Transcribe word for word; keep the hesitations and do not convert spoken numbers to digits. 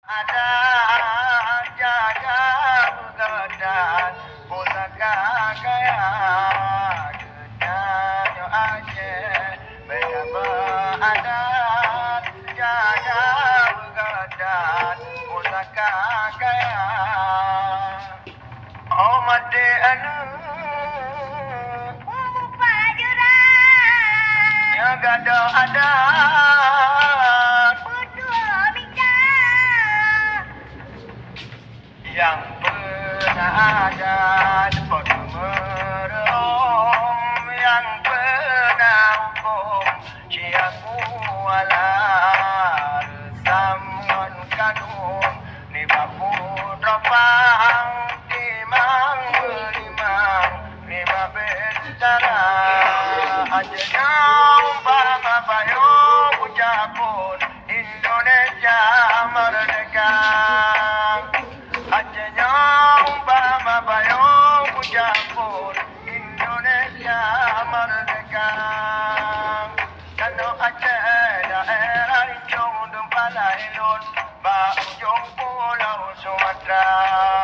Adat jaga begedar pusaka kaya, getanyo Aceh beda beadat, jaga begedar pusaka kaya. O mati anu. Upa jurang. Nya gada adat. Putu mita. Yang pernah adat, putu merom. Yang pernah hukum, siaku ala resam ngan kanun. Ni bapu drapang, timang belimang, ni babentara. Aceh nyong bama payong ucapun, Indonesia merdeka. Aceh nyong bama payong ucapun, Indonesia merdeka. Tano Aceh daerah ujung dun palai lut, ba ujung pulau Sumatra.